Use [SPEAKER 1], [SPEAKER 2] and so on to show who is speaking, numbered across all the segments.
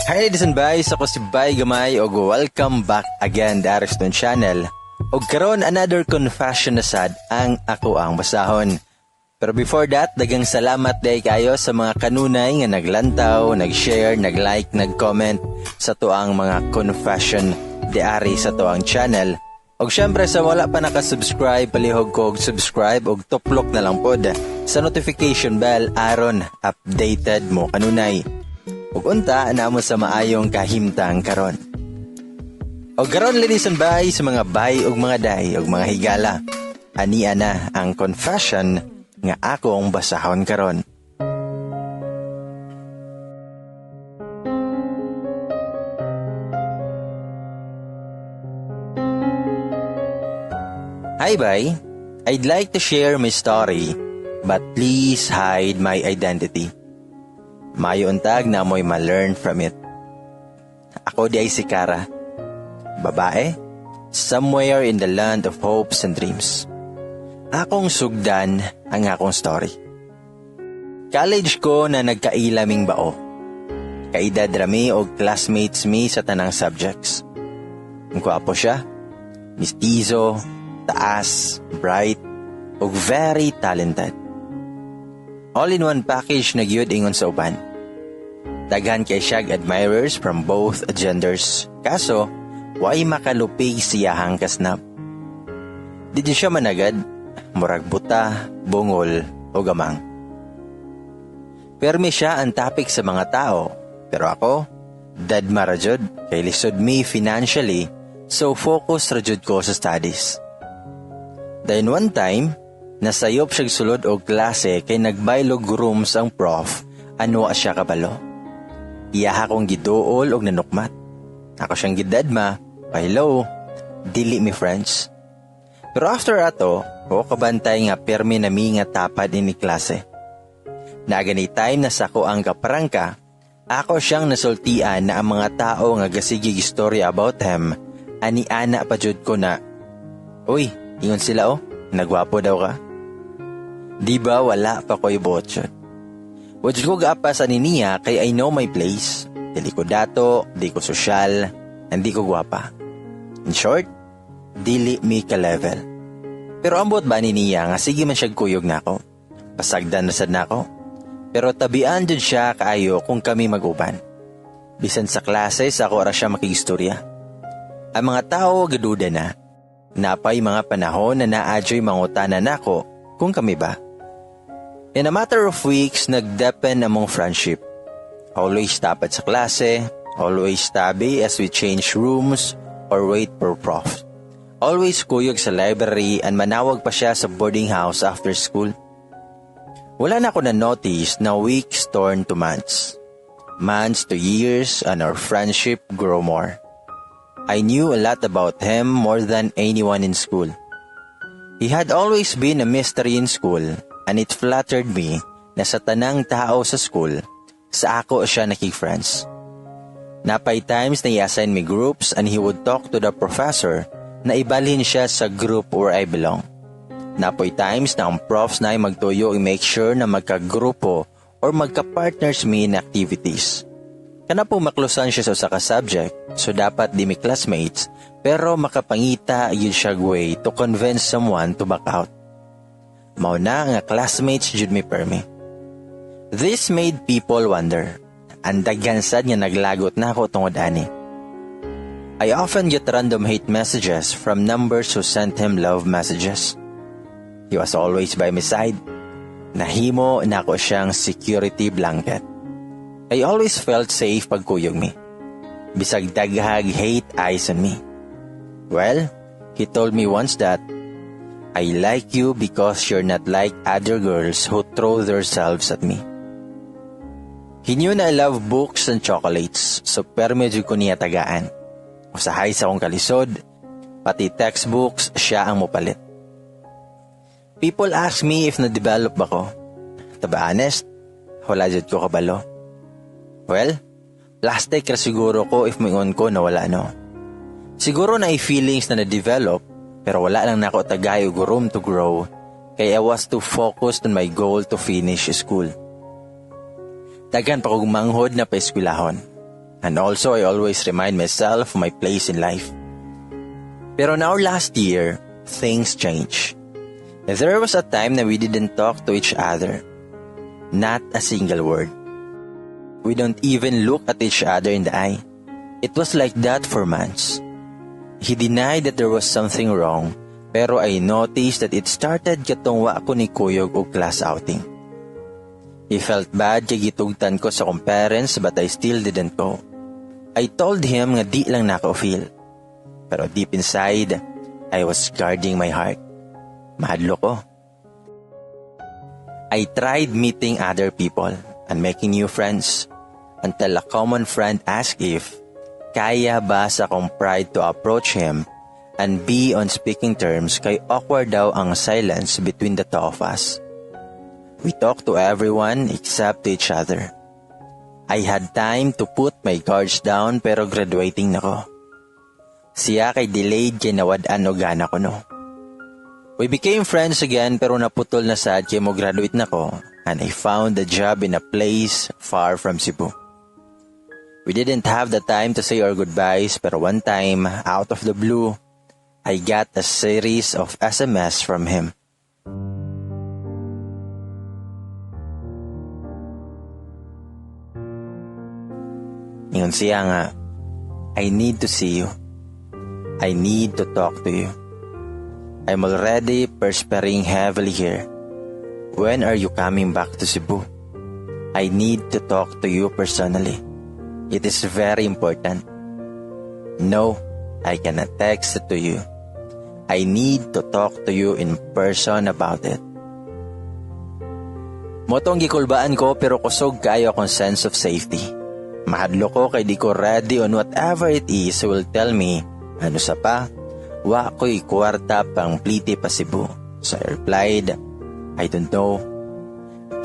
[SPEAKER 1] Hi, ladies and guys, ako si Bay Gamay og welcome back again sa Ariston Channel. Og karon, another confession na sad ang ako ang basahon. Pero before that, daghang salamat day kayo sa mga kanunay nga naglantaw, nag-share, nag-like, nag-comment sa tuang mga confession diari sa tuang channel. Og syempre, sa wala pa naka-subscribe, palihog ko og subscribe og tuplok na lang pod sa notification bell aron updated mo kanunay. Ug unta na mo sa maayong kahimtang karon. Og karon, ladies and bay, sa mga bay ug mga day ug mga higala, ania na ang confession nga akong basahon karon. Hi, bay. I'd like to share my story, but please hide my identity. Mayo untag na mo'y ma-learn from it. Ako di ay si Kara. Babae, somewhere in the land of hopes and dreams. Akong sugdan ang akong story. College ko na nagkaila ming bao. Kaedad rami og classmates mi sa tanang subjects. Ang gwapo siya, mistizo, taas, bright, ug very talented. All in one package na gyud ingon sa uban. Daghan kay siyag admirers from both genders. Kaso, way makalupig siyahang kasnab. Di di siya managad, murag buta, bungol, o gamang. Permi siya ang topic sa mga tao, pero ako, deadma ra jud, kay lisod me financially, so focus ra jud ko sa studies. Then one time, nasayop siyag sulod og klase kay nagbaylog rooms ang prof, anwa siya kabalo. Iyaha kong giduol og nanukmat. Ako siyang gidadma, pa-hello, dili mi friends. Pero after ato, o kabantay nga permi na mi nga tapad ini klase. Naagani time na sako ang kaprangka, ako siyang nasultian na ang mga tao nga gasigig istorya about him, ani ana pa jud ko na, "Uy, ingon sila oh, nagwapo daw ka." Di ba wala pa ko'y botyon? Wa jud ko gaapas ani niya kay I know my place. Dili ko dato, di ko sosyal, hindi ko gwapa. In short, dili mi ka level. Pero ambot ba ni niya nga sige man siya kuyog nako. Pasagdan na sad nako. Pero tabian jud siya kaayo kung kami mag-uban. Bisan sa klase, sa ako ra siya makigistorya. Ang mga tao gaduda na. Napay mga panahon na naadyo'y mangutana nako kung kami ba. In a matter of weeks, nagdeepen among friendship. Always tapad sa klase, always tabi as we change rooms or wait for prof. Always kuyog sa library and manawag pa siya sa boarding house after school. Wala na ako na-notice na weeks turn to months. Months to years, and our friendship grow more. I knew a lot about him, more than anyone in school. He had always been a mystery in school, and it flattered me na sa tanang tao sa school, sa ako siya nakig-friends. Napay times na i-assign me groups and he would talk to the professor na ibalhin siya sa group where I belong. Napoy times na ang profs na ay magtuyo i-make sure na magkagrupo or magka-partners me in activities. Kana po maklusan siya sa usa ka subject, so dapat di mi classmates, pero makapangita yun siya way to convince someone to back out. Mao na nga classmates jud mi permi. This made people wonder. Ang daghan sad nga naglagot na ako tungod ani. I often get random hate messages from numbers who sent him love messages. He was always by my side. Nahimo na ako siyang security blanket. I always felt safe pagkuyog mi. Bisag daghag hate eyes on me. Well, he told me once that I like you because you're not like other girls who throw themselves at me. He knew na I love books and chocolates, so permi jud ko niya tagaan. Usahay sa akong kalisod, pati textbooks siya ang mopalit. People ask me if na-develop ba ko. To be honest, wala jud ko kabalo. Well, plastic ra siguro ko if moingon ko na wala, no. Siguro na feelings na na-develop, pero wala lang nako tagay og room to grow kay I was too focused on my goal to finish school. Daghan pa kog manghod na paeskwelahon. And also, I always remind myself my place in life. Pero now last year, things changed. There was a time na we didn't talk to each other. Not a single word. We don't even look at each other in the eye. It was like that for months. He denied that there was something wrong, pero I noticed that it started katong wa ko ni kuyog og class outing. He felt bad kay gitugtan ko sa akong parents, but I still didn't go. I told him nga di lang nako feel. Pero deep inside, I was guarding my heart. Mahadlok ko. I tried meeting other people and making new friends until a common friend asked if kaya ba sa akong pride to approach him and be on speaking terms kay awkward daw ang silence between the two of us. We talked to everyone except to each other. I had time to put my guards down, pero graduating na ko. Siya kay delayed kay nawad-an og gana ko, no. We became friends again, pero naputol na sad kay mo graduate na ko and I found a job in a place far from Cebu. We didn't have the time to say our goodbyes, pero one time, out of the blue, I got a series of SMS from him. Ingon siya nga, "I need to see you. I need to talk to you. I'm already perspiring heavily here. When are you coming back to Cebu? I need to talk to you personally. It is very important. No, I cannot text it to you. I need to talk to you in person about it." Mao tong gikulbaan ko, pero kusog kaayo akong sense of safety. Mahadlok ko kay di ko ready on whatever it is will tell me. Ano sa pa, wa ko'y kwarta pang plite pa Cebu. So I replied, "I don't know.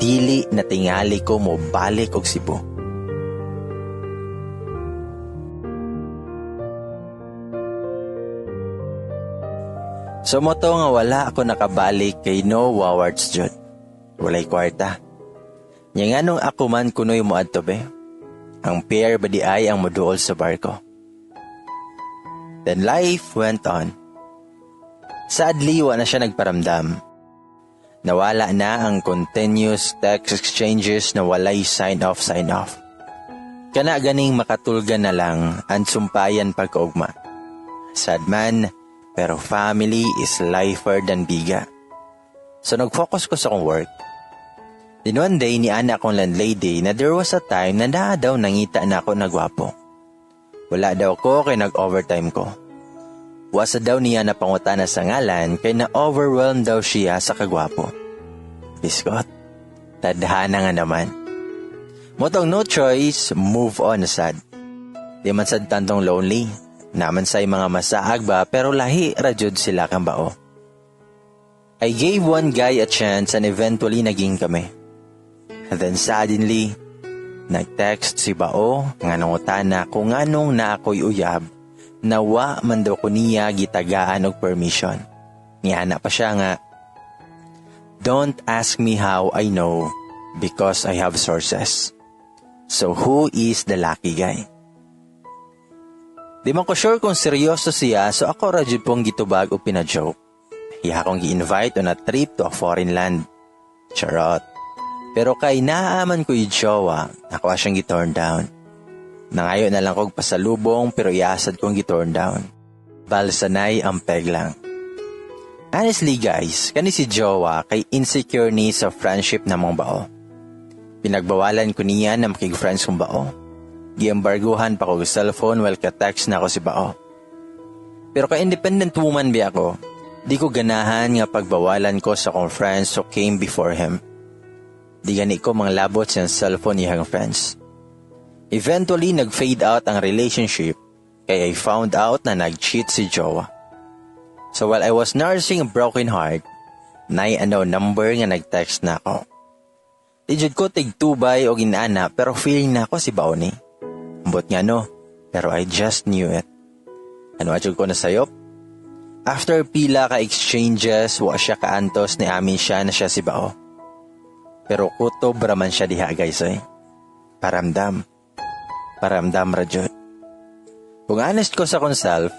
[SPEAKER 1] Dili na tingali ko mo balik og Cebu." So mao to nga wala ako nakabalik kay no wawards jud. Walay kwarta. Nya nganong ako man kunoy mo adto be? Ang pair ba di ay ang moduol sa barko? Then life went on. Sadly, wa na siya nagparamdam. Nawala na ang continuous text exchanges na walay sign off, sign off. Kana ganing makatulgan na lang ang sumpayan pagkaugma. Sad man, pero family is lifer than biga. So nag-focus ko sa akong work. Then one day, ni ana akong landlady na there was a time na naa daw nangita na ako nagwapo. Wala daw ko kay nag-overtime ko. Wasa daw niya na pangutana sa ngalan kay na-overwhelmed daw siya sa kagwapo. Biskot, tadhana nga naman. Mao tong no choice, move on na sad. Di man sad tantong lonely. Naman say mga masaag ba, pero lahi ra jud sila kang bao. I gave one guy a chance and eventually naging kami. And then suddenly, nag-text si Bao nga nangutana kung nganong naa ko'y uyab na wa man daw ko niya gitagaan og permission. Niana pa siya nga, "Don't ask me how I know because I have sources. So who is the lucky guy?" Di man ko sure kung seryoso siya, so ako ra jud pong gitubag og pina-joke. Iya akong gi-invite on a trip to a foreign land. Charot. Pero kay naaman ko yung jowa, ako siyang gi-turn down. Nangayo na lang kog pasalubong, pero iyasad kong gi-turn down. Balsanay ang peg lang. Honestly guys, kani si jowa kay insecure ni sa friendship namong bao. Pinagbawalan ko niya na makig-friends kong bao. Giembarguhan pa ko cellphone while ka-text na ako si bao. Pero kay independent woman bi ako, di ko ganahan nga pagbawalan ko sa akong friends who came before him. Di gani ko manglabot siyang cellphone iyang friends. Eventually, nag-fade out ang relationship kay I found out na nag-cheat si jowa. So while I was nursing a broken heart, nay ano number nga nag-text na ako. Di jud ko tigtubay o ginana, pero feeling na ako si bao ni. Ambot nga no, pero I just knew it. Ano jud ko nasayop? After pila ka exchanges, wa siya kaantos ni amin siya na siya si bao. Pero kutob raman siya diha, guys, eh. Paramdam. Paramdam ra jud. Kung honest ko sa akong self,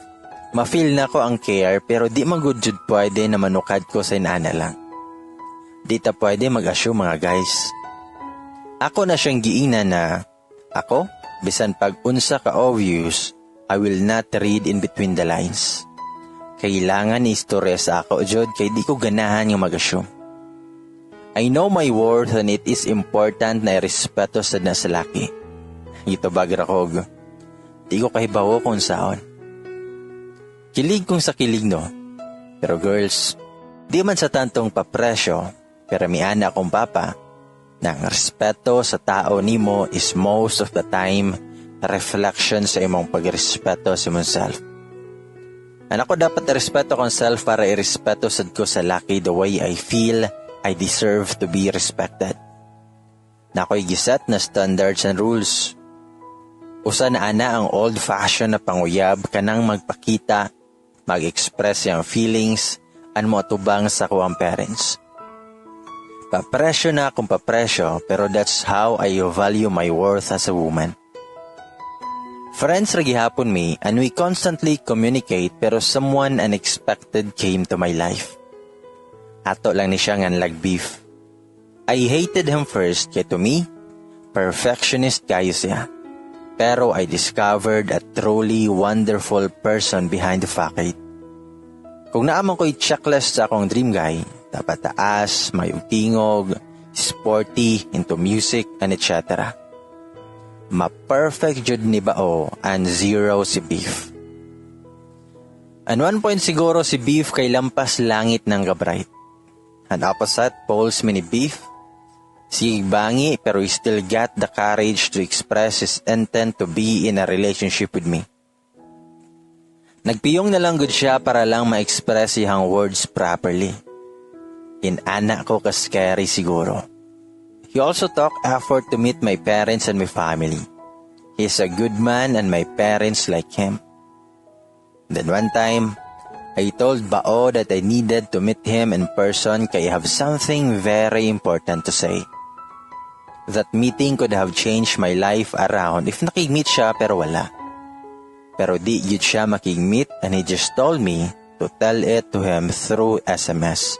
[SPEAKER 1] ma-feel nako ang care pero di man gud jud pwede na manukad ko sa inana lang. Di ta pwede mag-assume, mga guys. Ako na siyang giingnan na ako, bisan pag unsa ka obvious, I will not read in between the lines. Kailangan ni istorya sa ako jud kay di ko ganahan nga mag-assume. I know my worth and it is important na irespeto sad na sa laki. Gitubag ra kog, di ko kahibawo kung saon. Kilig kung sa kilig, no. Pero girls, di man sa tantong papresyo, pero miana akong papa, na ang respeto sa tao nimo is most of the time reflection sa imong pagrespeto sa imong self. And ako dapat respeto kong self para irespeto sad ko sa laki the way I feel I deserve to be respected. Na ako'y giset na standards and rules. Usa na ana ang old-fashioned na panguyab kanang magpakita, mag-express yung feelings, and moatubang sa akuang parents. Papresyo na kung papresyo, pero that's how I value my worth as a woman. Friends ra gihapon mi and we constantly communicate, pero someone unexpected came to my life. Ato lang ni siya nganlag Beef. I hated him first kay to me, perfectionist kayo siya. Pero I discovered a truly wonderful person behind the facade. Kung naa man ko'y checklist sa akong dream guy, dapat taas, may tingog, sporty, into music, and etc. Ma-perfect jud ni Bao and zero si Beef. And one point siguro si Beef kay lampas langit ng gabright. And opposite poles mi ni Beef, si bangi pero he still got the courage to express his intent to be in a relationship with me. Nagpiyong na lang gud siya para lang ma-express iyang words properly. Inana ko ka scary siguro. He also took effort to meet my parents and my family. He's a good man and my parents like him. Then one time, I told Bao that I needed to meet him in person kay I have something very important to say. That meeting could have changed my life around if nakig-meet siya, pero wala. Pero di yun siya makig-meet and he just told me to tell it to him through SMS.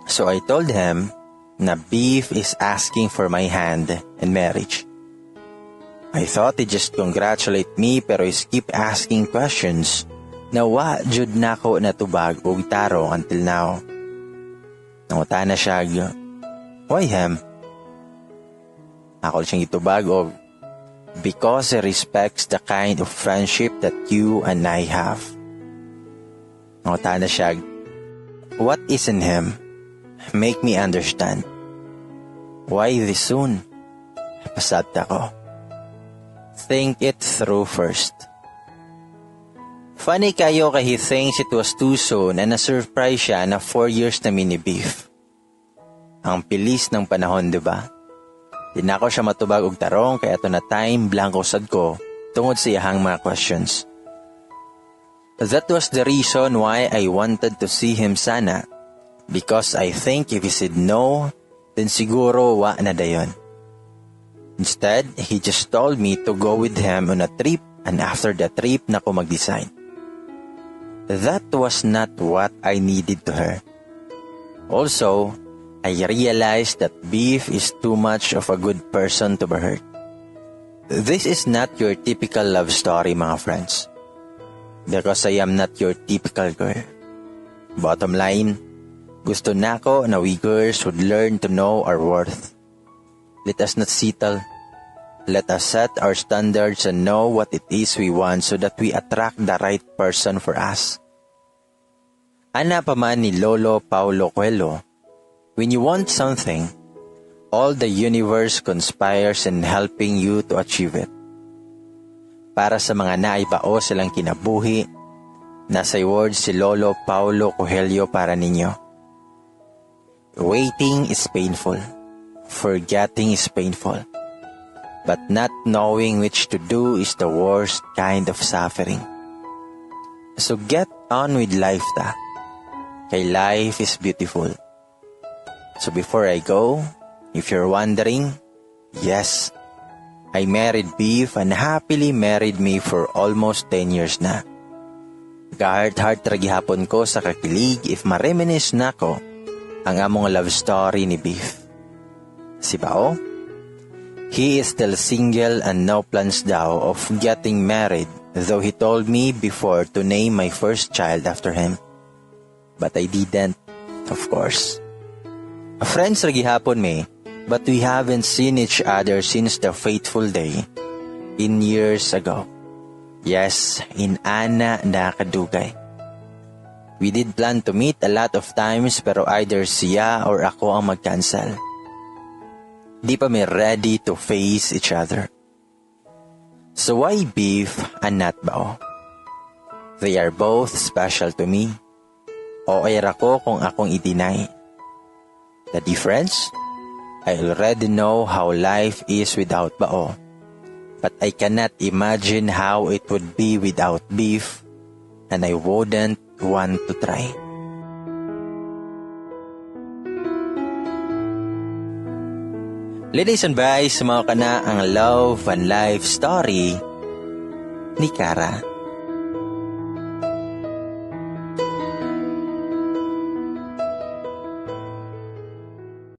[SPEAKER 1] So I told him na Beef is asking for my hand in marriage. I thought he just congratulate me, pero he keep asking questions na wa jud nako natubag og tarong until now. Nangutana siya, "Why him?" Ako siyang gitubag og, "Because he respects the kind of friendship that you and I have." Nangutana siya, "What is in him? Make me understand. Why this soon?" Pasabot ako, "Think it through first." Funny kayo kay he thinks it was too soon and na-surprise siya na 4 years na mi ni Beef. Ang bilis ng panahon, di ba? Di na ako siya matubag og tarong kay ato na time blanko sad ko tungod sa iyahang mga questions. That was the reason why I wanted to see him sana. Because I think if he said no, then siguro wa na dayon. Instead, he just told me to go with him on a trip and after the trip na ko mag-decide. That was not what I needed to hear. Also, I realized that Beef is too much of a good person to be hurt. This is not your typical love story, mga friends. Because I am not your typical girl. Bottom line, gusto nako na we girls would learn to know our worth. Let us not settle. Let us set our standards and know what it is we want so that we attract the right person for us. Ana pa man ni Lolo Paulo Coelho, when you want something, all the universe conspires in helping you to achieve it. Para sa mga naay bao sa ilang kinabuhi, nasa words si Lolo Paulo Coelho para ninyo. Waiting is painful. Forgetting is painful. But not knowing which to do is the worst kind of suffering. So get on with life ta. Kay life is beautiful. So before I go, if you're wondering, yes, I married Beef and happily married me for almost 10 years na. Ga-heart-heart ra gihapon ko sa kakilig if ma-reminisce nako ang among love story ni Beef. Si Bao? He is still single and no plans daw of getting married, though he told me before to name my first child after him. But I didn't, of course. Friends ra gihapon mi, but we haven't seen each other since the fateful day in years ago. Yes, in-ana na kadugay. We did plan to meet a lot of times, pero either siya or ako ang mag-cancel. Di pa mi ready to face each other. So why Beef and not Bao? They are both special to me. O ay ko kung akong i-deny. The difference? I already know how life is without Bao. But I cannot imagine how it would be without Beef, and I wouldn't want to try. Ladies and boys, mao kana ang love and life story ni Kara.